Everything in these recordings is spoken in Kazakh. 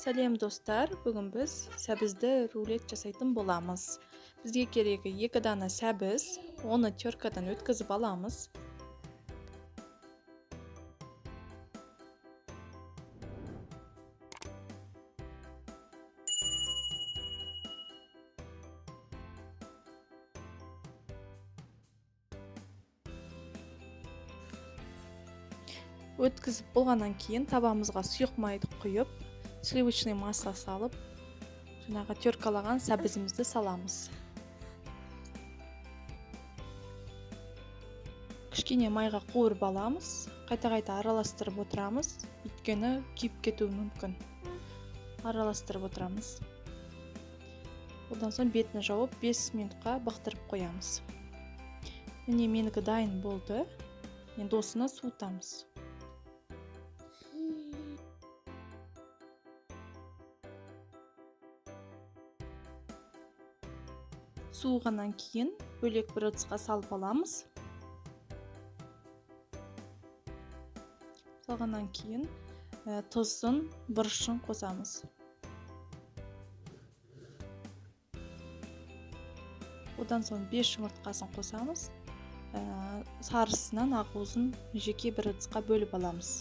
Сәлем, достар! Бүгін біз сәбізді рулет жасайтын боламыз. Бізге керегі 2 дана сәбіз, оны теркадан өткізіп аламыз. Өткізіп болғаннан кейін табамызға сұйық майды құйып, сливочный масло салып, жаңағы теркалаған сәбізімізді саламыз. Кішкене майға қуырып аламыз, қайта-қайта араластырып отырамыз, өйткені күйіп кетуі мүмкін. Араластырып отырамыз. Одан соң бетін жауып 5 минутқа бықтырып қоямыз. Міне, менікі дайын болды. Енді осыны суытамыз. Суығаннан кейін бөлек бір ыдысқа салып аламыз. Салғаннан кейін тұзын, бұрышын қосамыз. Одан соң 5 жұмыртқасын қосамыз. Сарысынан ақуызын жеке бір ыдысқа бөліп аламыз.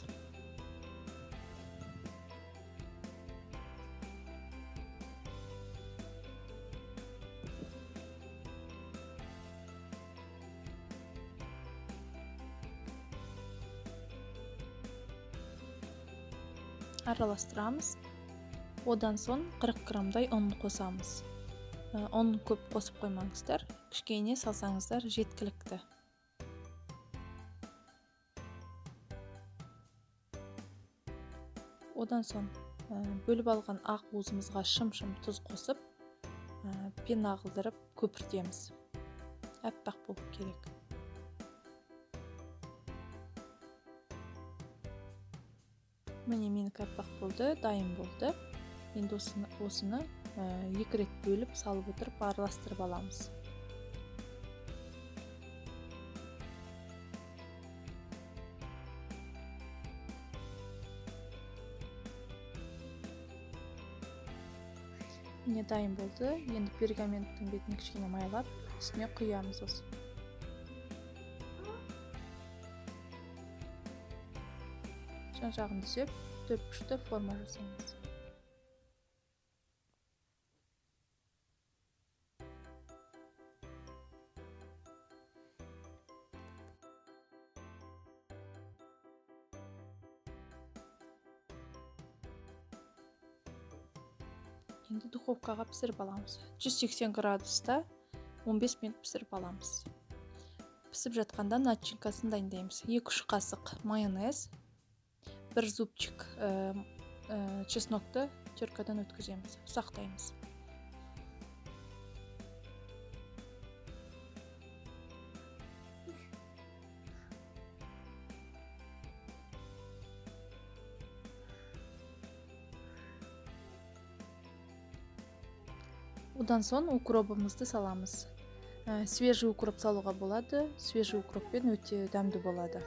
Араластырамыз. Одан соң 40 граммдай ұн қосамыз. Ұн көп қосып қоймаңыздар, кішкене салсаңыздар жеткілікті. Одан соң бөліп алған ақ уызымызға шым-шым тұз қосып, пена қылдырып көпіртеміз. Аппақ болу керек. Міне, менікі аппақ болды, дайын болды. Енді осыны 2 рет бөліп салып отырып араластырып аламыз. Міне, дайын болды. Енді пергаменттің бетін кішкене майлап, үстіне құямыз осы. Жан-жағын түзеп, төртбұрышты форма жасаймыз. Енді духовкаға пісіріп аламыз. 180 градуста 15 минут пісіріп аламыз. Пісіп жатқанда начинкасын дайындаймыз. 2-3 қасық майонез, 1 зубчик чеснокты теркадан өткіземіз, ұсақтаймыз. Одан соң укробымызды саламыз. Свежий укроп салуға болады, свежий укроппен өте дәмді болады.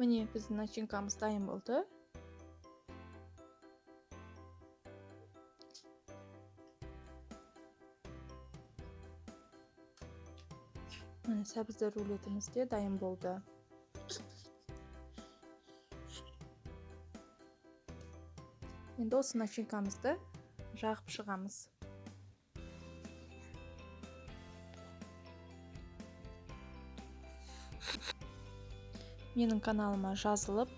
Міне, біздің начинкамыз дайын болды. Міне, сәбізді рулетіміз де дайын болды. Енді осы начинкамызды жағып шығамыз. Менің каналыма жазылып,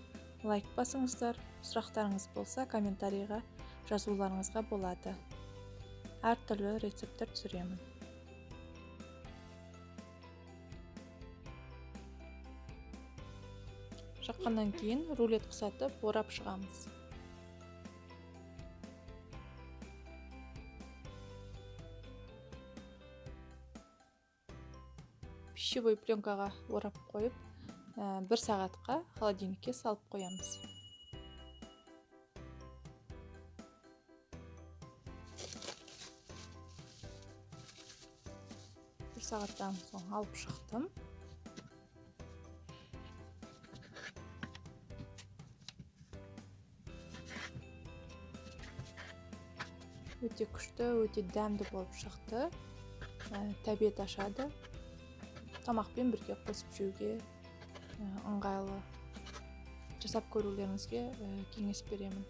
лайк басыңыздар, сұрақтарыңыз болса комментарийға жазуларыңызға болады. Әртүрлі рецепттер түсіремін. Жаққаннан кейін рулет құсатып орап шығамыз. Пищевой пленкаға орап қойып, 1 сағатқа холодильникке салып қоямыз. Бір сағаттан соң алып шықтым. Өте күшті, өте дәмді болып шықты. Тәбет ашады, тамақпен бірге қосып жеуге ыңғайлы. Жасап көрулеріңізге кеңес беремін.